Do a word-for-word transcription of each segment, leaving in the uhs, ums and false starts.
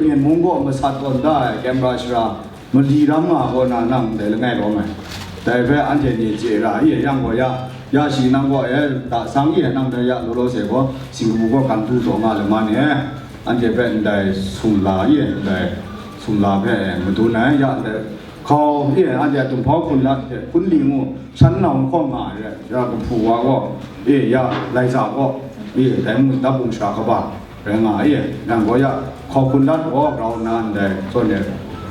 Myen mung gaw masat tawn da ai camera shara mali ram nga gaw na nang dai langai lawm ai. Dai hpe anhte ni chye ra i, yang gaw ya, ya shi nang gaw e, da sang i, nang dai ya law law se gaw, Singkapu gaw kan du taw nga le man e, anhte hpe ndai sumla i, ndai sumla hpe madun ai, ya ndai hkau i, anhte a tumhpau hkun lat hte hkun li ngu, shan nau nhkawng nga ai, ya kahpu wa gaw, e, ya laisa gaw, e, dai mung dap bung shara kaba. Rai nga e, nang gaw ya, hkau hkun lat gaw grau nna ndai, zawn e,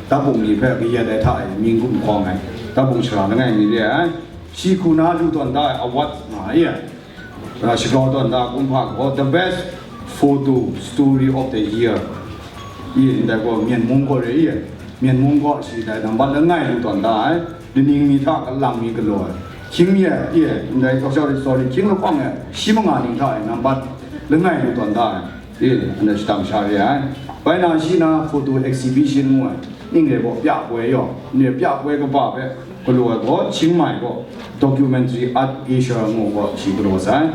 dap bung ni hpe kayat ai hta e, mying gum hkawng ai, dap bung shara langai mi re ai, shi hku na lu tawn da ai award nga e, a, shagau tawn da kumhpa gaw, the best photo story of the year, i, ndai gaw Myen mung gaw re i, Myen mung gaw shi dai nambat langai lu tawn da ai, laning mi hta kalang mi galaw ai, hkying ye, i, ndai, sorry, sorry, hkying lahkawng e, shi manga ning hta e, nambat langai lu tawn da ai. E, anhte shadang sha re ai. Bai na shi na photo exhibition ngu ai, ning re gaw pya poi yaw, ne pya poi kaba hpe galaw ai gaw, Chiang Mai gaw Documentary Art Asia ngu gaw shi galaw sai.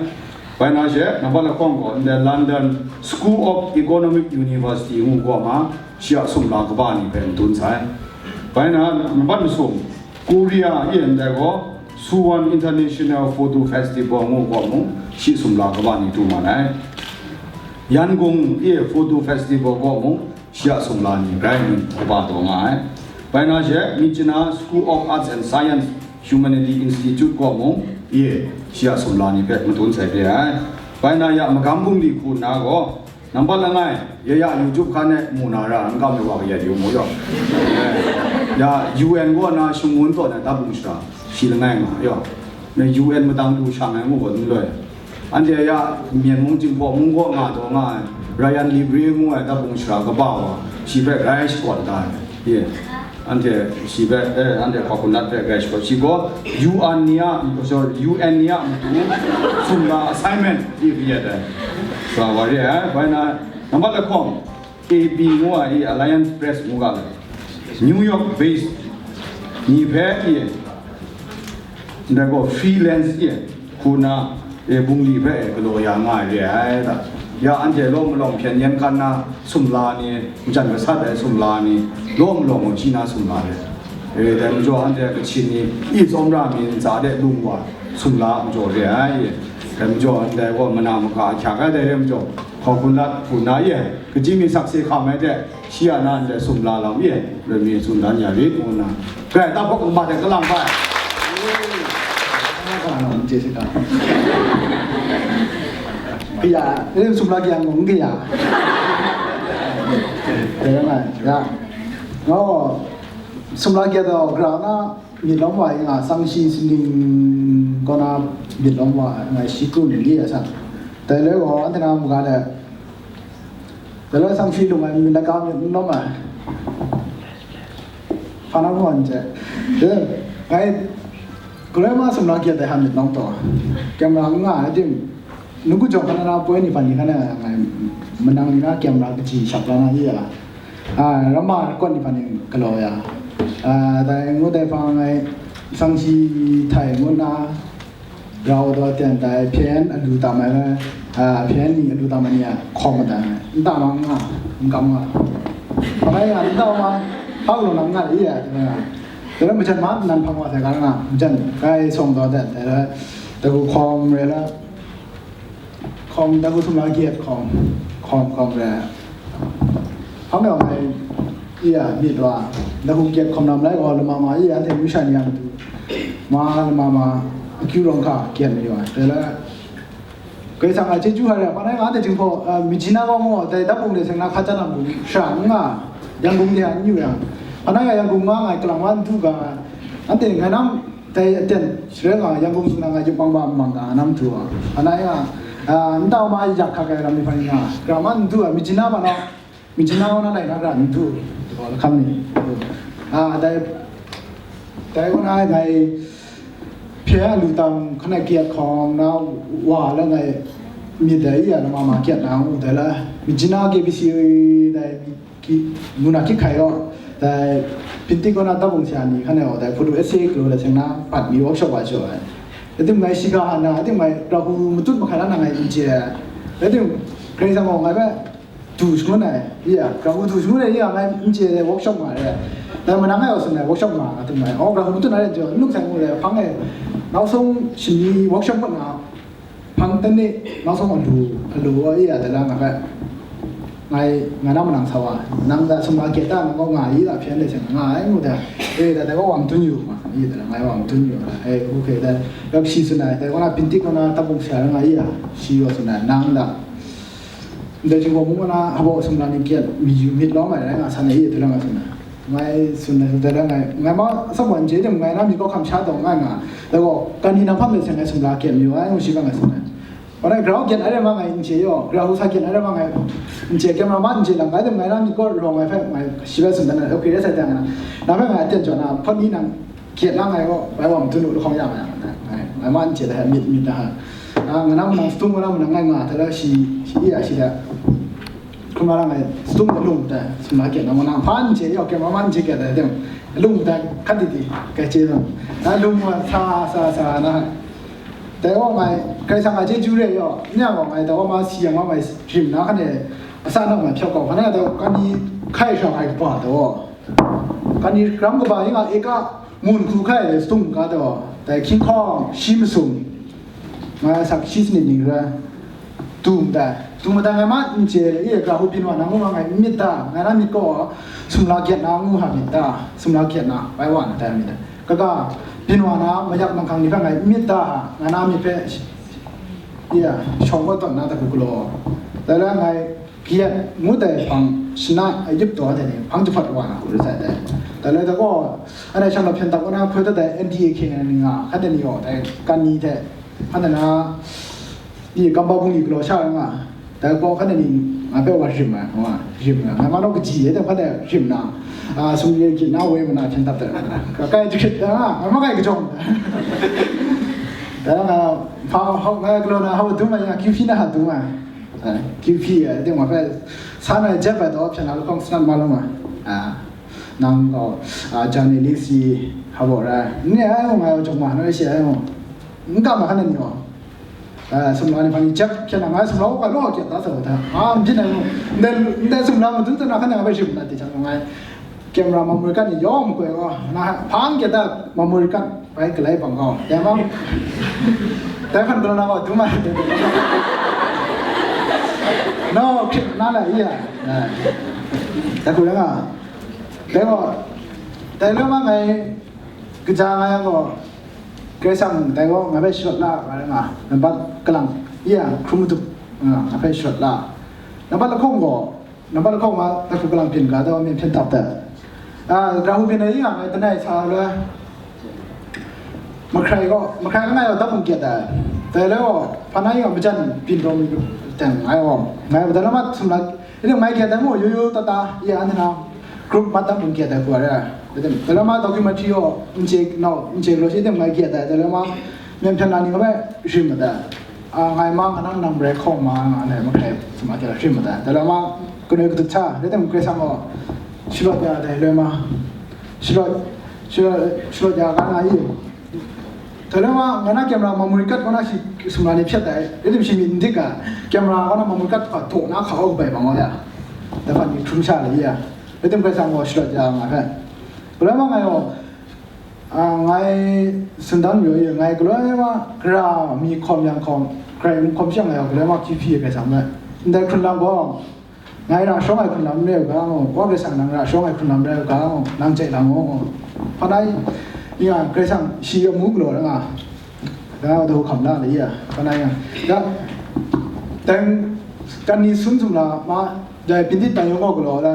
Bai na she, nambat lahkawng gaw, ndai London School of Economic University ngu gaw ma, shi a sumla kaba ni hpe n dun sai. Bai na, nambat masum, Korea e ndai gaw, Suwon International Photo Festival ngu gaw mung, shi sumla kaba ni du man ai. Yangon e Photo Festival gaw mung, shi a sumla ni rai ngu kaba taw nga ai. Bai na she, Myitkyina School of Arts and Science Humanity Institute gaw mung, e shi a sumla ni hpe madun sai re ai. Bai na ya, magam bungli hku nna gaw, nambat langai, ya ya YouTube hkan e mu na ra, n kam ai wa kayat yu mu yaw. Ya, U N gaw na shangun taw na dap bung shara, shi langai nga yaw. Na U N madang du shang ai ngu gaw n loi. Anhte ya, Myen mung Jinghpaw mung gaw nga taw nga ai, Rayan Libri ngu ai dap bung shara kaba wa, shi hpe grai shakawn da ai. Ye. Anhte shi hpe, eh, anhte hkau hkun nat hpe grai shakawn. Shi gaw U N ni a, sorry, U N ni a matu sumla assignment di kayat ai. Sa wa re ai, bai na, nambat lahkawng, A B ngu ai, Alliance Press ngu ga ai, New York based ni hpe i, ndai gaw freelance i, hku na, e, bungli hpe e galaw ya nga ai re ai da. Ya anhte law malawng hpyen yen hkan na sumla ni, majan gasat ai sumla ni, law malawng gaw shi na sumla re. E, dai majaw anhte Kachin ni, i tsawmra mi ntsa de lung wa, sumla majaw re ai. Dai majaw ndai gaw mana maka ahkyak ai dai re majaw, hkau hkun lat hku na i, kaji mi sakse hkam ai hte, shi a na ndai sumla lam i, loi mi tsun dan ya rit ngu nna, grai ta hpawk kaba hte kalang bai. Kaya, eh, sumla kaya ngu kaya. Kaya ngai, ya. Oh, sumla kaya taw, gra na, myit lawm wa i nga, Sangshi sining kaw na myit lawm wa ngai shi kru ning li a san. Dai le gaw, anhte na mu ga de, dai le Sangshi lung ai myit laka myit n lawm ai. Hpa na mu an che. De, ngai, grai ma sumla gyat ai han myit lawm taw. Camera n nga ai tim, nungku jawng hkan na poi ni hpan ni hkan na ngai, manang ni na camera kaji shap la na i a. A, ramma rakawt ni hpan ni galaw ya. A, dai ngu dai hpang ai, Sangshi htai ngu na, rau daw ten dai, hpyen alu tam ai, a, hpyen ni alu tam ai ni a hkawm madan ai. Nta ma nga, n kam nga. Hpa rai nga, nta ma, hpa lu nam nga i ya, dai na. Dai na majan ma nan hpang wa sai ga nga, majan, kai sawng daw ten, dai na, dai gu hkawm rai na, hkawm, dai gu sumla gyet hkawm, hkawm, hkawm re. Hpa me wa mai, iya, myit wa, dai gu gyet hkawm nam lai gaw, lama ma, iya, anhte Misha ni a matu, ma, lama ma, akyu rawng hka, gyet mayu ai. Dai la, Karai Kasang a chyeju hkra re, hpa na nga anhte Jinghpaw, a, Myitkyina gaw mu, dai dap bung de seng na hka chyan na bung, shara n nga, Yangon de a n yu yang. Hpa na nga Yangon nga ngai, kalang wa n du ga, anhte ngai nam, Dai aten, share nga, Yangon sung na nga yup mang ba mang ga, nam tu a. Ana ya, a, nta ma yak hka kai lam ni hpa ni nga, gra ma n du a, Myitkyina ma na, Myitkyina na dai na gra n du, tu la kam ni. A, dai, dai wa na ngai, pye a lu tam, hka na kiat hkawng na, wa la ngai, myit dai ya, na ma ma kiat na, u dai la, Myitkyina K B C dai, Ki, ngu na hkyit hkai gaw, dai, Pintik kaw na dap bung sha ni, hkan e gaw, dai, photo essay galaw dai seng na, pat mi workshop wa jaw ai. Dai tim ngai shiga hana, dai tim ngai, Rahu matut mahkai la na ngai n chye ai. Dai tim, Karai Kasang gaw ngai hpe, du shangun ai, iya, grau du shangun ai, iya, ngai n chye ai workshop nga re. Dai manang ngai wa sun ai workshop nga nga tum ai. Oh, grau du na re jo, nlung sai ngu re, hpang e, nau sung shani workshop ngut nga, hpang tan ni, nau sung alu, alu wa iya, dai la nga bai. Ngai, ngai na manang sa wa, nang da sum la ke ta, nang ko nga yi la, hpyan de seng nga ai ngu da. Eh, da, da ko wang tun yu ma, yi da, ngai wang tun yu. Eh, okay, da, yak shi sun ai, da ko na pintik ko na tabung sha nga iya, shi wa sun ai, nang da. Ndai Jinghpaw mung na hpaw sumla ni kyat mi yu myit lawm ai rai nga san ai, i hte lang a tsun ai. Ngai tsun ai, dai rai ngai, ngai ma tsawm wan je dem, ngai na myit kaw hkam sha taw ngai nga, dai gaw, kan ni na hpang de seng ngai sumla kyat mi yu ai, ngu shi ga ngai tsun ai. Wan ai, grau kyat ai rai ma ngai n chye yaw, grau sa kyat ai rai ma ngai n chye, camera ma n chye lang, ngai dem ngai na myit kaw rawng ai hpe ngai shi bai tsun dan ai, okay, rai sai tang na, na hpe ngai aten jaw na, hpawt ni nang, kyat lang ai gaw, bai wa matun u lahkawng ya nga yang, ngai, ngai ma n chye da, myit, myit da, a, nga na manang, stung nga na manang ngai nga, ta la shi, shi iya shi da, hkrum la ngai, stung da lung da, sum la kyat na manang, hpa n chye, yaw kyat ma ma n chye kyat da, dem, lung da, hkat di di, kai chye dang, na lung wa, sa, sa, sa, na, dai wa ngai, kai sa ngai chyeju re yaw, n yang wa ngai, dai wa ma si yang wa ngai, rim na hkan e, asa na ngai hpyak kau, hkan e, dai wa, kan ni, hkai sha ngai kaba, dai wa, kan ni, ram kaba, yi nga, eka, Ngun hku hkai ai stung ga taw, dai hkying hkawng shi masum, ngai sak shi sanit ning rai, du matai, du matai ngai ma n chye, i ga hu byin wa na ngu ma ngai n myit ta, ngai na myit gaw, sumla gyat na ngu ha myit ta, sumla gyat na, bai wa na tai myit ta, kaga, byin wa na, mayak manghkang ni hpe ngai n myit ta, ngai na myit hpe, i ya, shawng kaw tawn na ta hku galaw, dai la ngai, Kayat ngut ai hpang shana a yup taw ai ni hpang jahpawt wa na hku rai sai dai. Dai lai da gaw, anhte shanglawt hpyen dap wa na hpoi dat ai N D A hkying ai ni nga, hkan ni gaw dai kan ni hte, hkan na, i kamba bungli galaw sha ai nga, dai gaw hkan ni nga bai wa rim ai, nga rim ai, nga ma naw kaji ai dai hkan rim na, a, sumri gyi na woi ma na hpyen dap dai, ka kai jahkrit da, nga ma kai kajawng da. Dai nga, hpa, hau, nga galaw na hau dum ai, nga Q P na ha dum ai. Q P ai, ding wa hpe, san ai jep ai taw, hpyen na lahkawng sanat ma lu ma. A, nang gaw, a, journalist i, hpa baw rai. N re ai mung, ngai wa jawng ma, n rai shi ai mung. N kam ma hkan ni gaw. A, sumla ni hpang ni jep hpyen na, ngai sumla u ga law kyat da sa wa ta. A, n byin ai mung. Ndai, ndai sumla madun tu na hkan nang hpe rim na ti jang ngai. Camera memory card ni yawng makoi gaw, na hpang kyat da memory card bai galai bang gaw, dai ma, dai hkan galaw na gaw, dum ai, no, hkrit na lai iya, dai hku rai nga, dai gaw, dai lawm a ngai, kaja ngai gaw, Karai Kasang dai gaw, ngai bai sharawt la, ngai rai nga, nambat kalang, iya, hkrum madup, nga, ngai bai sharawt la, nambat lahkawng gaw, Nambat lahkawng ma, dai hku kalang byin ga, dai wa myen hpyen tap dat. A, grau byin ai nga ngai, langai sa loi. Mahkrai gaw, mahkrai langai gaw dap bungkyet ai. Dai loi gaw, hpa na yi nga majan byin daw mi teng ngai gaw. Ngai gaw, dai lama sumla, ini ngai kyet ai mu, yu yu ta ta, iya anhte na, group mat dap bungkyet ai hku ai. Dai lama documentary gaw, n chye nau, n chye law shi teng ngai kyet ai. Dai lama, myen hpyen na ni nga bai, rim mat ai. A, ngai ma, nang nang rai hkawng ma, nga nai mahkrai, sumla hte hkrim ma tai. Dai loi ma, kanoi katut hta, rai timung, Karai Kasang gaw, sharawt ya dai loi ma, sharawt, sharawt, sharawt ya ga nga i. Dai loi ma, ngai na camera memory card kaw na shi sumla ni hpyet ai, rai tim shi myit n dik ga, camera kaw na memory card hpa daw na hka kau kabai bang wa ya. Dai hpa ni hkrum sha lai ya. Rai tim Karai Kasang gaw sharawt ya nga hpe. Dai loi ma ngai gaw, A, ngai tsun dan mayu e, ngai galoi wa, gara mi hkawm yang hkawm, grai n hkawm shang ngai galoi wa hkyi hpyi ai hpe sha me. Ndai hkrun lam gaw, ngai ra shawng ai hkrun lam n rai u ga, ngu, Karai Kasang nang ra shawng ai hkrun lam rai u ga, ngu, nang chye lang u, ngu. Hpa na i, i nga, Karai Kasang shi amu galaw ra nga, nga, daw hkam la le ya, hpa na i nga. Ya, dai, kan ni sun sumla ma, dai, Bindit dan yawng gaw galaw la,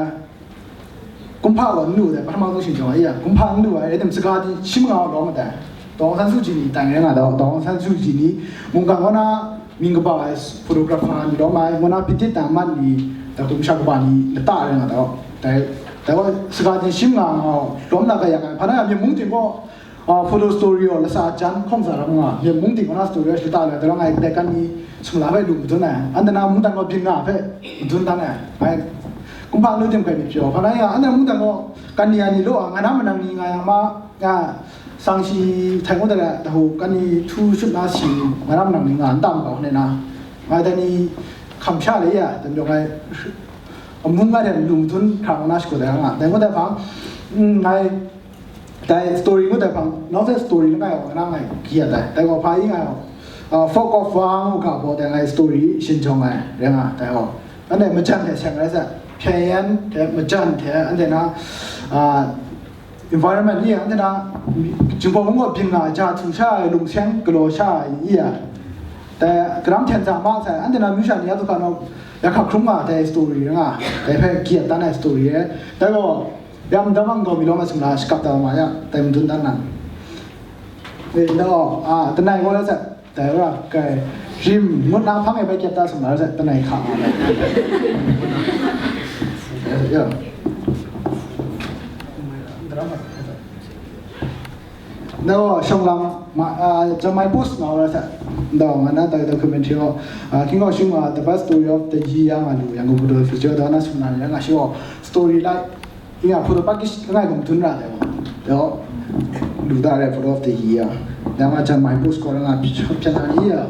Kumhpa gaw n lu dai, pahtama zawn shingchawng ai, ya, kumhpa n lu ai, rai tim saga di shi manga lawm ai dai. Daw Aung San Suu Kyi ni tai rai nga dau, Daw Aung San Suu Kyi ni mungkan kaw na mying kaba ai photographer ni lawm ai, ngu na Bindit dan mat ni, dai hkum sha kaba ni lata rai nga dau. Dai, dai gaw saga di shi manga nga lawm na ga yang ai, hpa na ya, Myen mung ting gaw, a, photo story gaw lasa jan hkawng sa ram nga, Myen mung ting kaw na story gaw lata rai, dai rawng ai, dai kan ni sumla hpe lu madun ai, anhte na mungdan gaw byin nga hpe madun dan ai, ngai kumhpa n lu tim hkrai myit pyaw, hpa na ya, anhte mungdan gaw, Kan ni ya ni law, nga na manang ni nga yang ma, nga, sang shi htai ngut ai, dahu, kan ni htu shut na si, nga na manang ni nga n tam kau, ne na, nga dai ni hkam sha le ya, dan yawng ai, amun nga de lu dun hkra na shakut ai nga. Dai ngut ai hpang, mm, ngai, dai story ngut ai hpang, nau se story langai awng na ngai kya dai. Dai gaw hpa i ngai awng, uh, Fog of War ngu ga baw dai ngai story shin jawng ai, rai nga, dai gaw. Anhte majan hte seng rai sa, hpyen yan hte majan hte, anhte na, uh, environment ni, anhte na, Jinghpaw mung gaw byin nga, ja htu sha ai, lungseng galaw sha ai, i ya. Dai, karam hten za ma sai, anhte na, myu sha ni ya du ka nau, ya hka hkrum nga, dai story nga, dai hpe gyat dan ai story e. Dai gaw, ya ndam ang gaw mi lawm a sumla, shakap da ma ya, dai madun dan nan. E, dai gaw, a, tanai gaw la sa, dai ra, kai, rim, ngut na hpang e bai gyat da sumla, sa, tanai hka nga, ya. Dai gaw, shawng lam, ma, a, Jamai Post nga wa ra sa, dau, nga na dai documentary gaw, a, King Kong Shing, a, The Best Story of the Year nga lu, Yangon Photo Festival, dau na sung na ni, nga shi gaw, story lai, i nga photo package, nga gum tun ra dai gaw, dau, lu da re photo of the year, dai nga Jamai Post gaw, nga pyi, pyi na ni ya.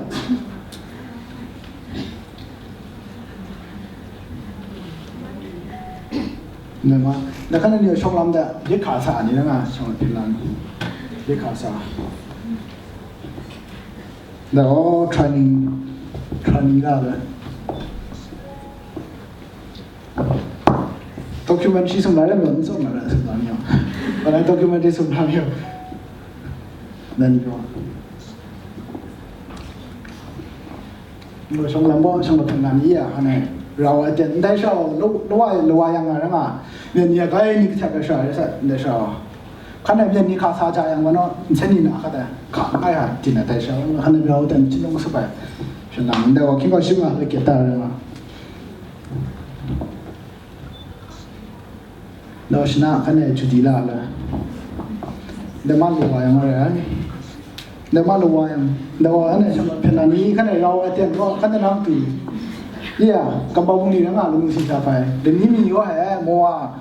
Nma, na kan ni shawng lam da, ye ka sa ni nga, shawng pyi la ni. Ye ka sa. Da, oh, training, training la da. Documentary sum la le, sum la le, sum la ni. Ba la documentary sum la ni. Nan yo. Ngu shawng lam gaw, shawng lahpun na ni a, hkan e rau ai ten, ndai sha gaw, lo, lo ai, lo ai yang nga ra nga, myen ni a gai ni kahtep ai sha, rai sa, ndai sha gaw. Hkan e myen ni hka sa ja yang gaw, nsen ni na hkat ai, hka ngai a, tin ai dai sha, hkan e rau ai ten, hpyin lung sup ai, hpyen lang, ndai gaw, King Kong Shing nga, la kyet da ai nga. Dau shana hkan e Judy la la. Dai ma lu wa yang rai ai. Dai ma lu wa yang. Dau wa ane shang hpyen na ni hkan e rau ai ten gaw hkan e nang tu. Iya, kambau bungli na nga lu si sa pai. Dai ni mi yaw hai mo wa.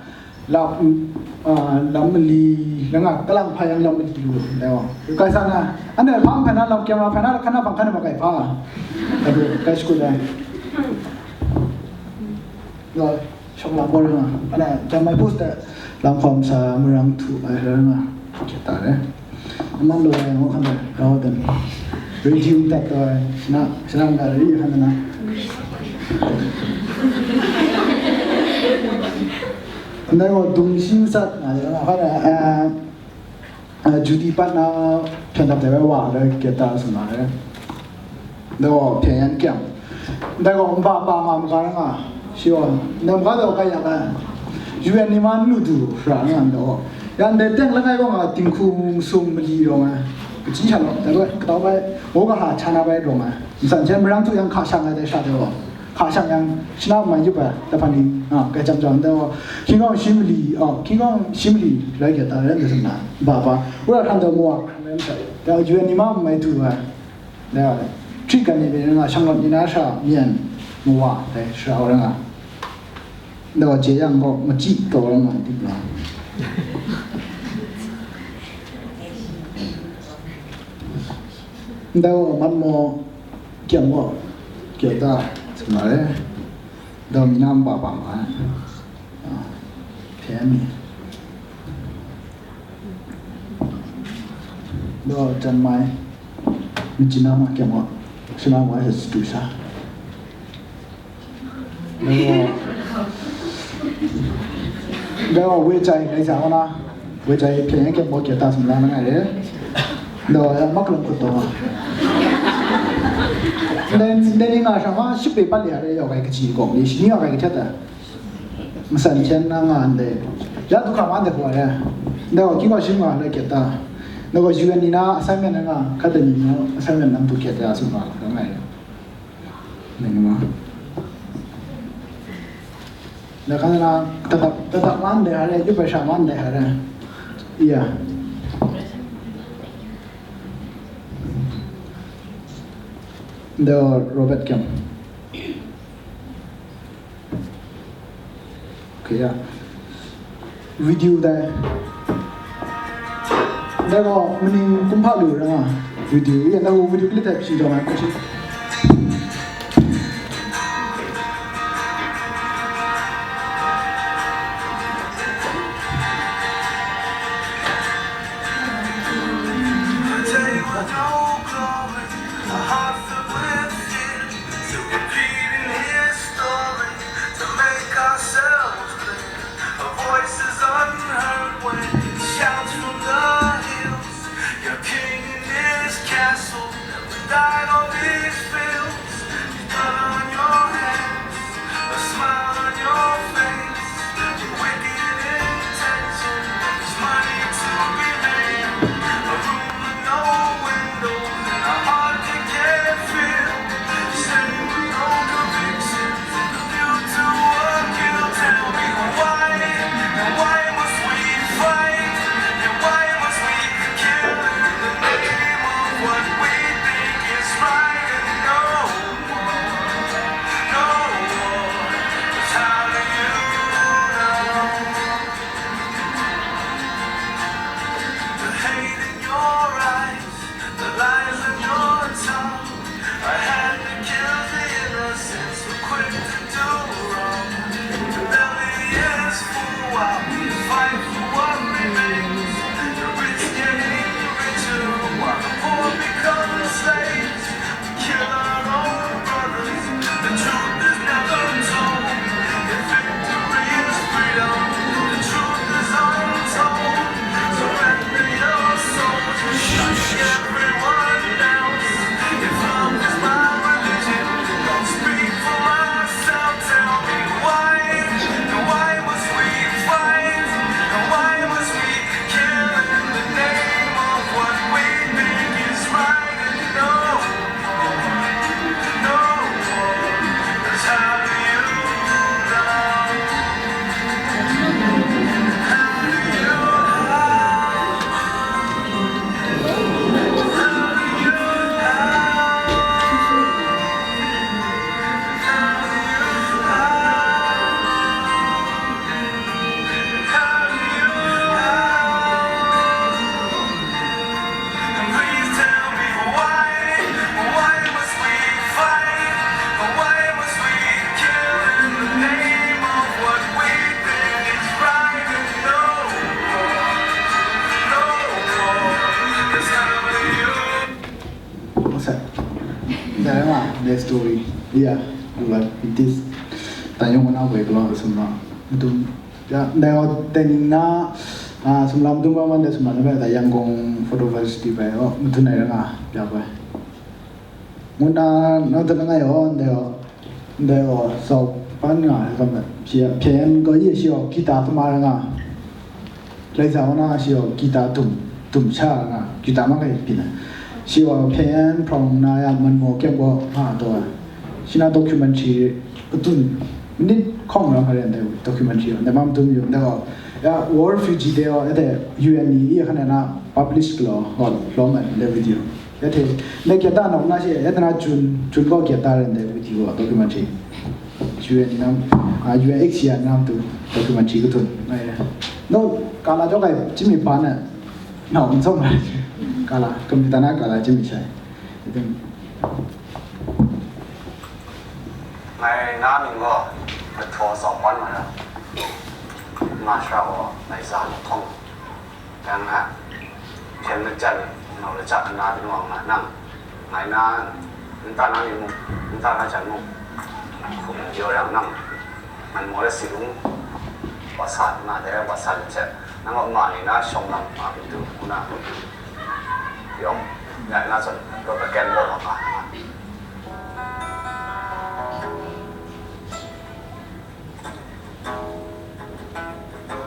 Lam, ah, lam mali, na nga kalang hpa yang lam mali lu. Dai wa. Kai sa na. Ane hpang hpyen na lam kyang hpyen na hkan na hpang hkan e ma kai hpa. Aduh, kai shakut ai. Dau. Shawng lam gaw ring a, ana, Jamai Post de lam hkawm sa marang htu ai rai nga, hkye ta re. Aman lu ai ngu hkan ai, rau dan. Radio dat taw ai, shana, shana nga ri hkan na. Ndai gaw dung shi matsat nga de, nga hkan ai, eh, Ah, Judy pat na hpyen dap de wa le get da sung na le. Dai gaw hpyen yan kyang. Dai gaw nba pa nga maga ra nga. Shi gaw, ndai maga dai gaw kai ya ga. U N ni ma n lu du ra nga ndai gaw. Ya ndai teng langai gaw nga dinghku sung mali rawng ai. Kaji sha law, dai gaw, kadau bai, wo ga ha cha na bai rawng ai. Nsan jen marang tu yang hka shang ai dai sha dai gaw. Hka shang yang, shana mai yup ai, dai hpan ni, a, kai chyam chyam, dai gaw, King Kong Shing mali, a, King Kong Shing mali, rai kya ta rai ndai sung na, ba ba, wora hkran dau mawa, hkran rai masai, dai gaw, U N ni ma mai du ai, dai gaw, hkrit gan ni bai nga, shang lawt ni na sha, myen, mawa, dai, shara wa rai nga, dai gaw, je yang gaw, machyi taw rai nga, di nga. Dai gaw, man maw, kyang gaw, kyang ta, sung na rai. Dau mi na npa pa ma ai. Ah, hpyen mi. Dau jan mai. Mi jin na ma kyang wa. Shi na wa he tu sha. Dau. Dau we chai ngai sa na. Woi jai hpyen yan kyang baw kya ta sumla na ngai re. Dau ya mak lam kut taw. Len, len ni nga sha ma ship pe pat ya re yau kai kaji kawng ni, shi ni yau kai katet da. Masan hpyen na nga ndai. Ya du hka ma ndai hkwa re. Ndai wa ki wa shi nga ndai kyat ta. Ndai wa U N ni na assignment na nga, hkat da ni na assignment nam du kyat ya sumla na ngai re. Nang ma. Da kan na, tatak, tatak man de hare, yup ai sha man de hare. Iya. Da Robert Kemp. Okay, ya. Video dai. Dai gaw, maning kumhpa lu ra nga, video, yan dai gaw video clip dai hpyi daw ai hku hte. Yeah, you like this. Tayong na wai klo sumla. Mutum ya, dai o tening na, ah, sumla mutum ba man de sumla na da Yangon Photo Festival o mutum nai nga ya bai. Muna na ta ngai o de o de o so pan nga ka ma. Pia pian ko ye shi o kita tuma nga. Laisa wana shi o kita tum tum sha nga kita ma kai pina. Shi o phen prong na ya man mo kem ko ha to. Shi na documentary kutun nit khong ra haren de documentary de mam tum yu de o. Ya war refugee de o de U N ni ya kana na publish lo ho lo man de video. Ya te ne kita na na shi ya na chun chun ko kita ren de video documentary. U N nam, ah, U N H C R nam tu documentary kutun. Ai, no, kala jok ai jimi pa na, na un song ai. Kala, computer na kala jimi shai. Itin. Ngai na ning gaw, Mahthaw Zawng Wan Wan a. Nga shara gaw, ngai za ni hkawng. Yang a, hpyen lachan, nau lachan na byin wa nga nang, ngai na, nta na ni mung, nta na jan mung, hkum jaw yang nang, man maw la si lung, wa sa na de, wa sa lachan, nang wa ma ni na shawng lam ma byin du, ngu na, yawng, ngai na zawn, rot laken wa ma nga.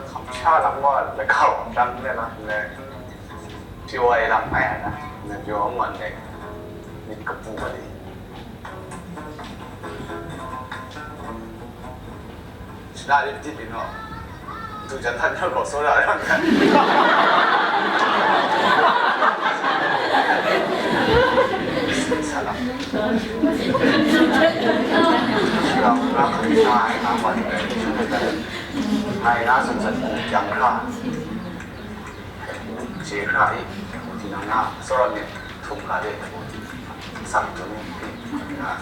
Kamsha lam gaw lagau lam le lam le, pyaw ai lam ai ai na, na pyaw ngon le, myit kabu ai. Shada de dip in o. Tu jan htan htan gaw tsawra ai lam ai. Sa lam. Ngai na san san jang hkra, je hkra i, tinang na, tsawra myit htum hkra de, sam htum i,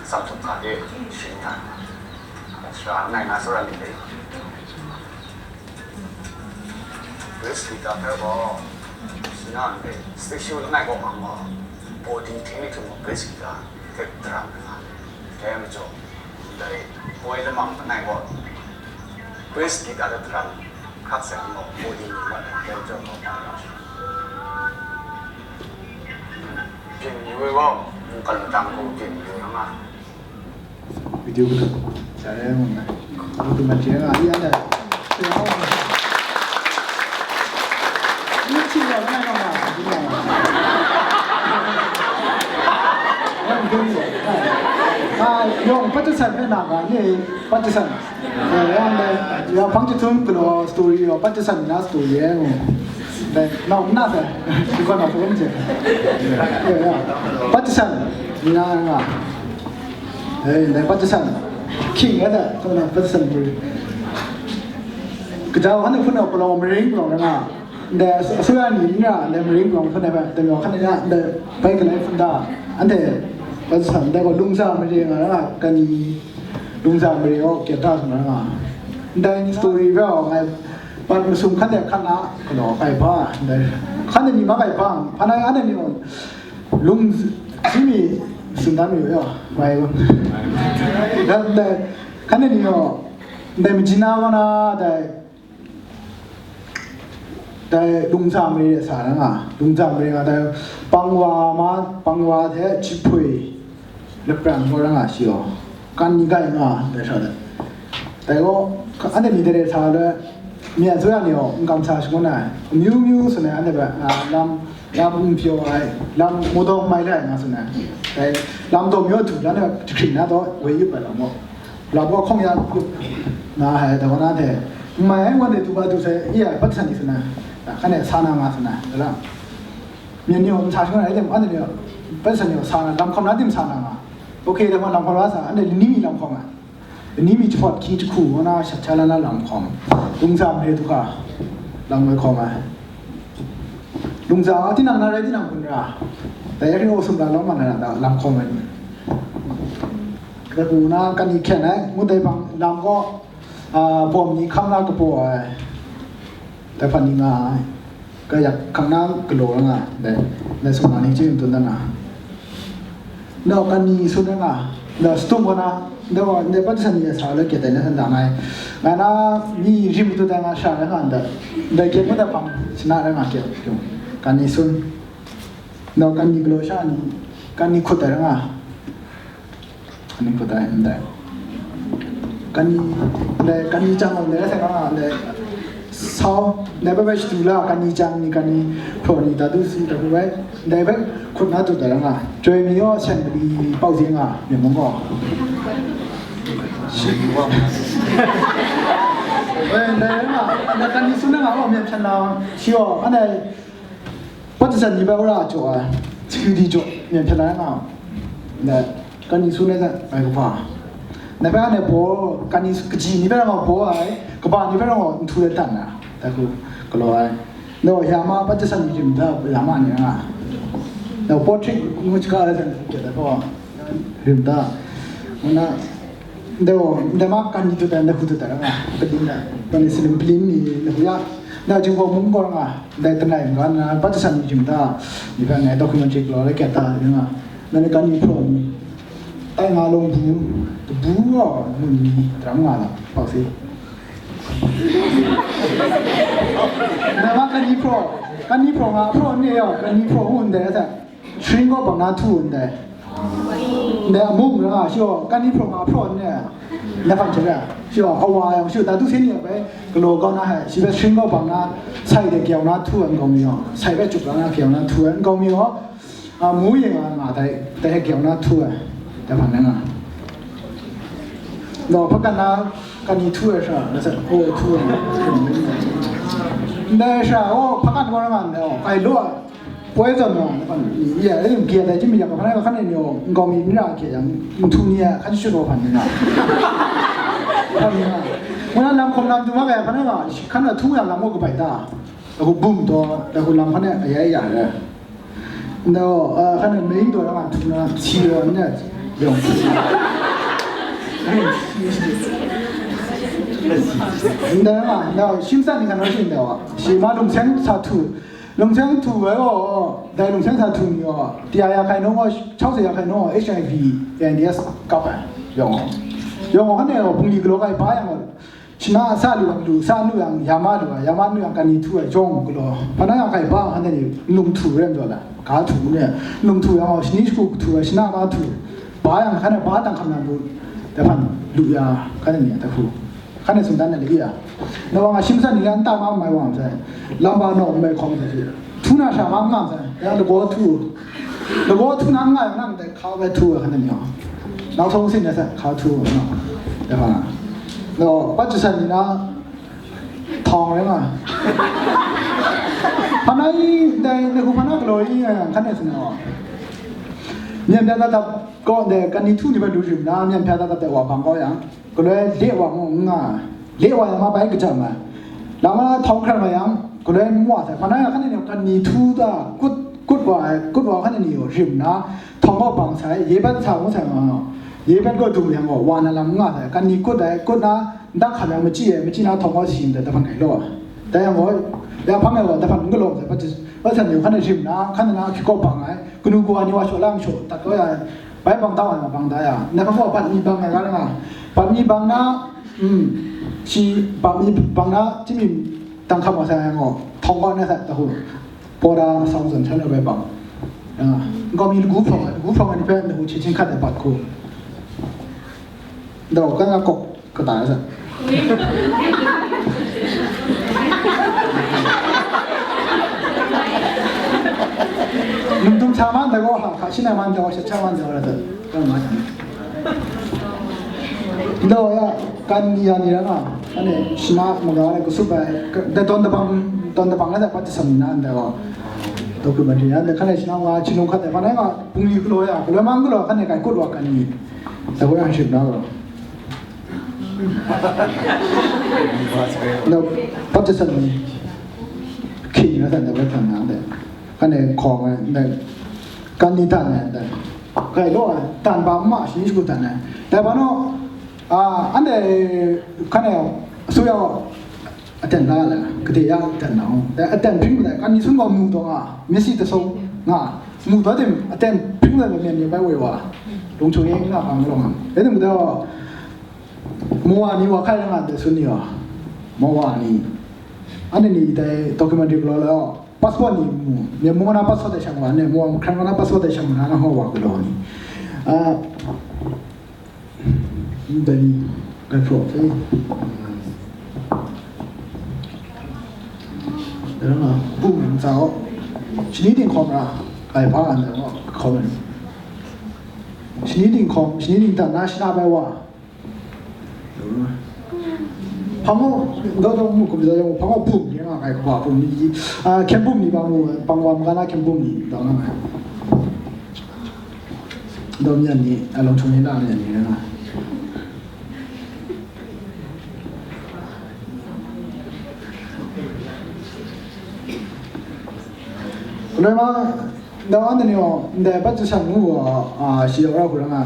sam htum hkra de, shin na, sara ngai na tsawra myit dai. Grace Peter hpe gaw, sina ndai, stage show langai kaw hkang gaw, boarding hte myihtun gaw Grace Peter hte daram ai nga, dai majaw, ndai, poi lamang langai gaw, Grace Peter hte daram hkrak sai hkang gaw, boarding ni mat ai, dai majaw gaw, byin yu ai gaw, mungkan matang gaw byin yu ai nga. Video kutut. Sare mung na. Kutut ma jeng a, iya da. Ni chi lo na na ma. Ah, yong Patterson pe na ga ni, Patterson. Eh, yang da, ya pang chi tun klo story yo, Patterson na story eh. Dai, na na da. Ko na ko ni je. Ya, ya. Patterson. Ni na nga. Eh, dai Patterson. King ya da, ko na Patterson bri. Kejau hanu hpun na palawng maring palawng na nga. Dai, asuya ni ni ra, dai maring palawng hpun na ba, dai lo hkan ya, dai bai kalai hpun da. Ante Patterson, dai ko lungsa maring nga na, kani lungsa maring o, kya ta sa na nga. Dai story ba o, ngai, pat masum hkan de hkan na, kano kai ba, dai. Hkan de ni ma kai ba, hpan ai ane ni o. Lung, simi, sindami yo, bai bang. Dan dai, kan ni yo, dai majina wana dai, dai lungsa mari sa na nga, lungsa mari nga dai, pangwa ma, pangwa the chipui, leprang ko na nga shi yo, kan ni gai nga, dai sa dai. Dai ko, ane ni dai sa le, မြန်မာအစိုးရနေရော income စာ ရှိုံးနေ အမျိုးမျိုးဆိုနေ အဲ့ဒါပဲ အာ လမ်း လမ်းပြော အဲ့ လမ်း မော်တော်မိုင်လိုက် ငါဆိုနေ အဲ့ လမ်းတော်မျိုး သူ လမ်းနဲ့ တစ်ချိန် နားတော့ ဝယ်ယူပါတော့ မော် လမ်းပေါ် ခုံရ နား ဟဲ့ တော့ နား တဲ့ မိုင် ဝန်း နေ သူ ပါ သူ ဆဲ အေးရ ပတ်စံ နေ ဆိုနေ ခါ နဲ့ ဆာ နာ ငါ ဆိုနေ လမ်း မြန်မာ စာ ရှိုံးနေ အဲ့ဒါ အဲ့ဒါ ပတ်စံ နေ ဆာ နာ လမ်း ခုံ နာ တင် ဆာ နာ ငါ OK တဲ့ လမ်း ခုံ ရ ဆာ အဲ့ဒါ နီးမီ လမ်း ခုံ ငါ Ni mi chapawt hkying jahku ngu na shat sha la na lam hkawm, lungza mare du hka, lam woi hkawm ai. Lungza a tinang na rai tinang hpun ra, dai ring o sumla lawm ma na ra da lam hkawm ai ni. Dai hku na kan ni hkyen ai, ngut dai hpang lam gaw, a, bawm ni hkam na kapaw ai. Dai hpan ni nga ai. Kayak hkang na galaw nga, dai, dai sumla ni chye tsun da nga. Nau kan ni sun da nga, Da stum wana, da wa, da pati san ni sa la ke da na da ngai. Nga na ni rim tu da nga sha nga da. Da ke mu da pang sina da nga ke. Kan ni sun. Da kan ni glo sha ni, kan ni khut da nga. Kan ni khut da ndai. Kan ni, da kan ni chang da sa nga da. Sau, dai bai bai shadu la, kan ni chang ni, kan ni hpraw ni, da du si, da du bai, dai bai hkut na tu da nga, chyoi mi yaw, sen mali pau zi nga, myen mung gaw. Shi wa. Bai, dai nga, na kan ni sun na nga, wa myen chan na, shi wa, anai, Partisan ni bai wora jaw ai, security jaw, myen hpyen lai nga, na, kan ni sun ai hta, ai kaba. Na bai anhte baw, kan ni su, kaji ni bai rau baw ai, kaba ni bai rau nhtu ai hta na, da ku, galaw ai. Na ya ma, partisan ni rim da, ya ma ni nga. Na portrait ngu chika ai hta, kya da baw. Rim da. Nna, ndai gaw, ndai ma kan ni tu tai, ndai hku tu tai nga, pelin da, ndai silim pelin ni, ndai hku ya, ndai jinggaw mung gaw nga, ndai tanai nga, nna, partisan ni rim da, ni hpe ngai documentary galaw la kyat da, nga, ndai kan ni hpraw ni, tai nga long bu, bu gaw, mun ni, daram nga la, hpau si. Ndai ma kan ni hpraw, kan ni hpraw nga, hpraw ni yaw, kan ni hpraw ngu ndai, ata. Sring gaw bang na htu ndai. Ndai amu mara nga, shi gaw, kan ni hpraw nga hpraw ndai. Ndai hpang hte rai, shi gaw, awa yang, shi gaw, datu hte ni a bai, galaw kau na hai, shi bai sring gaw bang na, sai de kyau na htu ai nkau mi gaw, sai bai chup la na kyau na htu ai nkau mi gaw, a, mu yin nga nga dai, dai kyau na htu ai, dai hpang na nga. Gaw, hpakan na, kan ni htu ai sha, na sa, o, htu ai. Ndai sha, o, hpakan gaw na nga ndai, o, kai law ai. Poi zawn na, ya, e, gye dai jimmy ya, hpa na, hpa na ni, nkau mi, mi ra hkye yang, nhtu ni a, hkan shut wa hpan ni na. Hpan ni na. Ngu na lam hkawm lam tu ma ga ya, hpa na, hkan na htu yang lam wa kabai ta. Da ku bum taw, da ku lam hpa na, ya, ya, ya. Nda, a, hkan na, mei taw, da nga htu na, si wa, ni na, yawng. Nda, nda, nda, shim san ni hkan na, shi nda wa. Shi ma lung seng sa htu. Lungseng htu ai gaw, dai lungseng sa htu ni gaw, taya ya hkai nung gaw, chau se ya hkai nung gaw, H I V, A I D S kap ai, yawng gaw. Yawng gaw, hkan e gaw, bungli galaw kai ba yang gaw, shana a sa lu yang lu, sa nu yang, ya ma lu ai, ya ma nu yang, kan ni htu ai, jawng galaw, hpa na yang hkai ba, hkan e ni, nlung htu rai majaw la, ga htu ni, nlung htu yang gaw, shani shagu htu ai, shana ma htu, ba yang, hkan e ba dang hkam yang lu, dai hpan lu ya, hkan e ni, dai hku. Hkan e sumdan ai lagi ya. Na wa nga shim san ni ya nta ma mai wa sai. Lam ba naw mai hkawng sai. Htu na sha ma nga sai. Ya lagaw htu. Lagaw htu na nga yang nang dai hkau bai htu ai hkan ni ya. Nau song sin ya sai hkau htu na. Ya ba. Naw, pat san ni na thawng rai nga. Hpa na i dai na hku hpa na galaw i ya yang hkan e sin na wa. Myen bya da dap kaw ndai kan ni htu ni bai lu rim na, myen bya da dap dai wa bang kaw yang. Galoi le wa ngu n nga, le wa yang ma bai kajam ai. Lam na htawng hkran ma yang, galoi n wa sai. Hpa na ya hkan ni kan ni htu da, kut, kut wa ai, kut wa hkan ni rim na, htawng wa bang sai, ye bat sa ngu sai ma, ye bat gaw dung yang gaw, wa na lam n nga sai, kan ni kut ai, kut na, ndak hkam yang machyi ai, machyi na htawng wa si ndai, dai hpan kai law ai. Dai yang gaw, ya hpang ai gaw, dai hpan n galaw sai, hpa hpa san ni hkan ni rim na, hkan na hkyi kaw bang ai, kanu kawa ni wa shaw lang shaw, dat kau ya ai. Bai bang tau ai ma bang da ya. Na hpa gaw bat mi bang ai ga nga. Bat mi bang na, mm, shi bat mi bang na, jimmy tang hkam wa sai ai gaw, htawng wa na sai, da hu. Paw da sang zan chan ai bai bang. Ya. Gaw mi lagu hprawng ai, lagu hprawng ai ni hpe, na hu che chin hkat ai bat hku. Dau, ka nga kok. Kata sa. Num tum sa man da gaw ha, hka shi na man da gaw, sha cha man da gaw, da, da ma chan. Ndaw ya, kan ni ya ni ra nga, ane, shana, maga, ne, kasup ai, ka, da don da bang, don da bang na da, pat sam na, da gaw. Documentary ya, da kan shana nga, chinung khat da, pa na nga, pung yu klo ya, klo mang klo, kan ne, kai kut wa kan ni. Da gaw ya, ship na gaw. Na, Pakistan ni, hkying na htan de, bai htan na de. Kan e hkawng ai, de, kan ni htan ai, de. Kai law ai, htan ba ma shi ni shagu htan ai. Dai ba naw, a, anhte, kan e, asuya, aten la la, kade ya aten na, dai aten hpring ma dai, kan ni sun gaw mu taw nga, myit si tasau nga, mu taw tim, aten hpring ma dai, myen ni bai woi wa. Lungchung yang na pang long. Ede muda mo wa ni wa kai nga de sun ni wa. Mo wa ni. Ane ni dai documentary lo lo. Passport ni mu. Ni mo na passport de shang wa ne. Mo wa kran na passport de shang na na ho wa ko lo ni. Ah. Dai ni kai pro. Dara ma bu min zao. Shini ding khom ra. Kai pa an da khom. Shini ding khom, shini ding dan na shina bai wa. Hpang o, do do mu kum da yong hpang o bum ni nga kai kwa bum ni. Ah, kem bum ni ba mu, pang wa mga na kem bum ni da nga. Do myan ni, a long chung ni na myan ni na. Kunai ma, da wan da ni o, da pat tu san mu wa, ah, shi ra ku ra nga.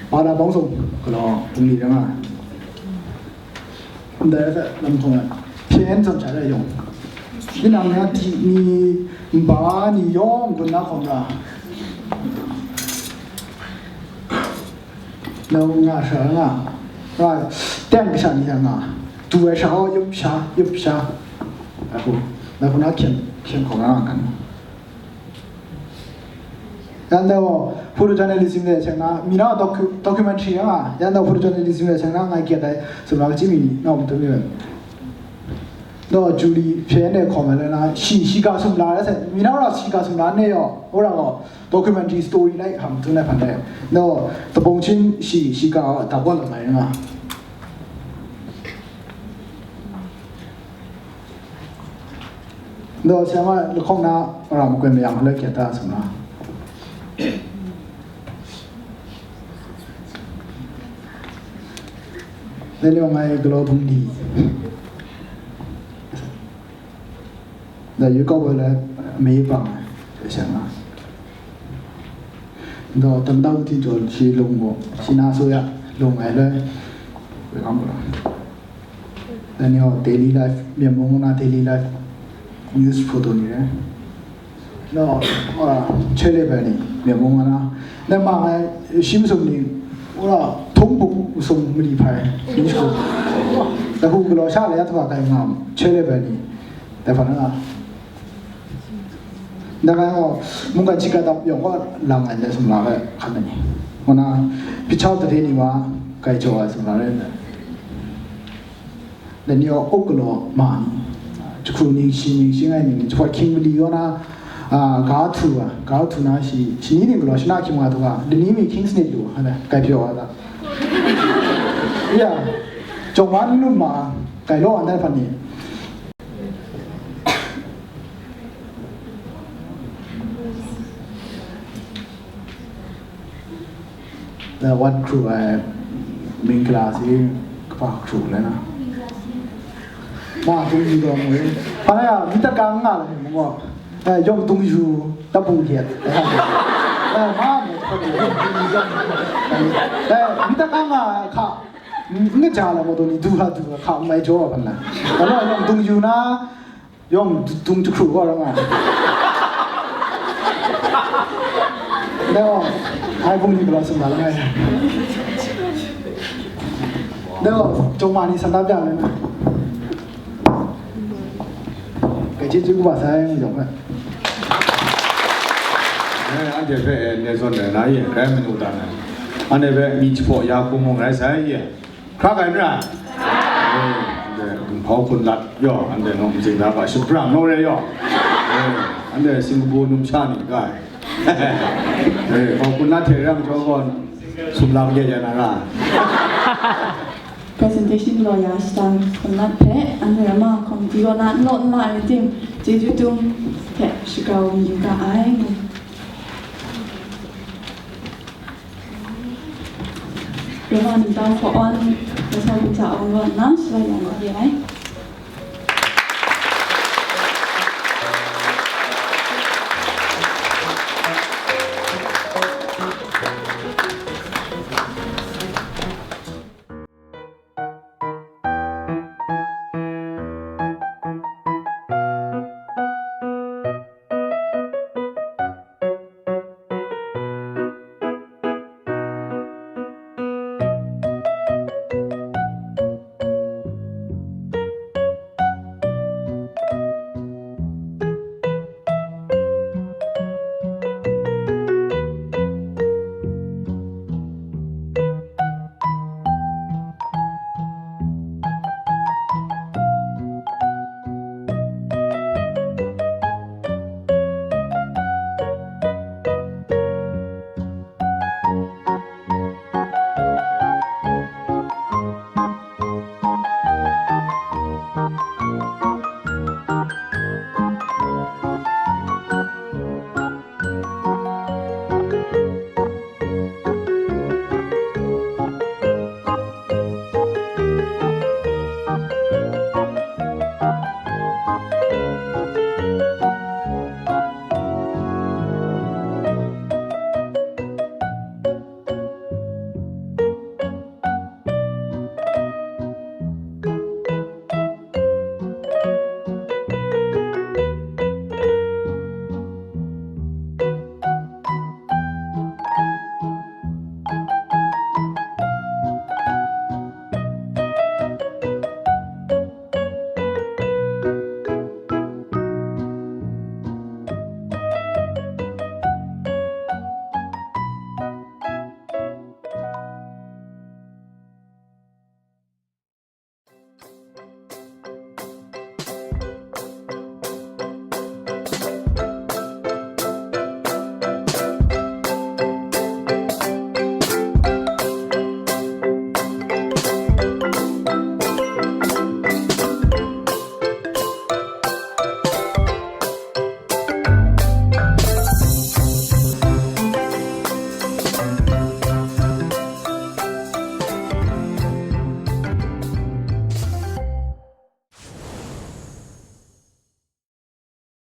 Ba da bang song, ko lo, kum ni ra nga. Ndai hpe lam hkawng ai hpyen tsam sha rai yawng, tinang na di ni, nba ni yawng gun na hkawm ra, nau nga sha nga, nga, teng kasha ni sha nga, tu ai sha, oh, yup sha, yup sha, ai hku, dai hku na hkyen, hkyen hkawm ra nga kan. Yan dai gaw, photojournalism le seng na, mi na docu-, documentary a, yan dai photojournalism le seng na, ngai gyet ai, sumla kaji mi na um tu mi wen. Daw Julie hpyen e hkawm ai le na, shi, shiga sumla ai se, mi na ra shiga sumla ne yaw, ora gaw, documentary story lai hkam tun ai hpan de. Daw, tabawng chin shi, shiga dap wa lam ai nga. Daw, siama lahkawng na mara makoi mayang hkaloi hkyet da, sumla. Dai ni ngai galaw bungli. Dai yu kau bai lai, mei pang ai, siama. Daw, tamdau ti jaw shi lung gaw, shi na so ya, lung ai lai. Wai kam gaw. Dai ni gaw daily life, Myen mung na daily life news photo ni rai. No, ah, chele bai ni, Myen mung na. Dai ma ngai, shim sum ni, ora, thong buk sum mali phai, news photo. Dai hu galaw sha le ya twa kai ngam, chele bai ni. Dai fa na. Dai gaw, mungkan shiga dap yawng gaw lang ai, dai sumla bai hkan ai ni. Ngu na, pichau tare ni wa, kai jaw ai sumla rai ndai. Dai ni gaw, uk galaw ma ni. Jahku ning shi ning shi ngai ning, jahpawt hkying mali yaw na, a, ga htu ai, ga htu na shi, shani ning galaw, shana hkying wa du ga, lani mi hkying sanit lu, hkan ai, kai pyaw ai da. Ya, jawng ma ni lu ma, kai law ai ndai hpan ni. Dai wan hkru ai ming kala si kaba hkru le na. Ma tung yu gaw mu. Hpa na ya, mi tat ka nga la ni mu gaw. Eh, yawng tung yu, tabu yet. Eh, ma mu hkru. Eh, mi tat ka nga hka. N-, n-, ja la mo do ni du ha du ha hka mai jaw ban la. Ano yawng tung yu na, yawng dung jahkru wa ra nga. Dai gaw, ai bung ni galaw sumla langai. Dai gaw, jawng ma ni san da bya lai na. Kai chyeju kaba sai ngu jawng ai. Eh, anhte hpe, eh, ne zawn ai na ye, kai manu dan ai. Anhte hpe mi jahpaw ya hku mung rai sai ye. Hkra kai n ra? Eh, anhte, hpau hkun lat yaw, anhte nawng ntsin da ga shapram naw re yaw. Eh, anhte Singapore numsha ni ga ai. Eh, hpau hkun lat hte rang jaw gaw, sumla kade ya na ra. Presentation law ya shita hkun lat hpe, anhte rama committee kaw na n law n la ai ting, chyeju tung hte shakra wa mayu ga ai. Roma nta hpawn, kasa ginsa awng rawt nna, sharai yang wa re ai.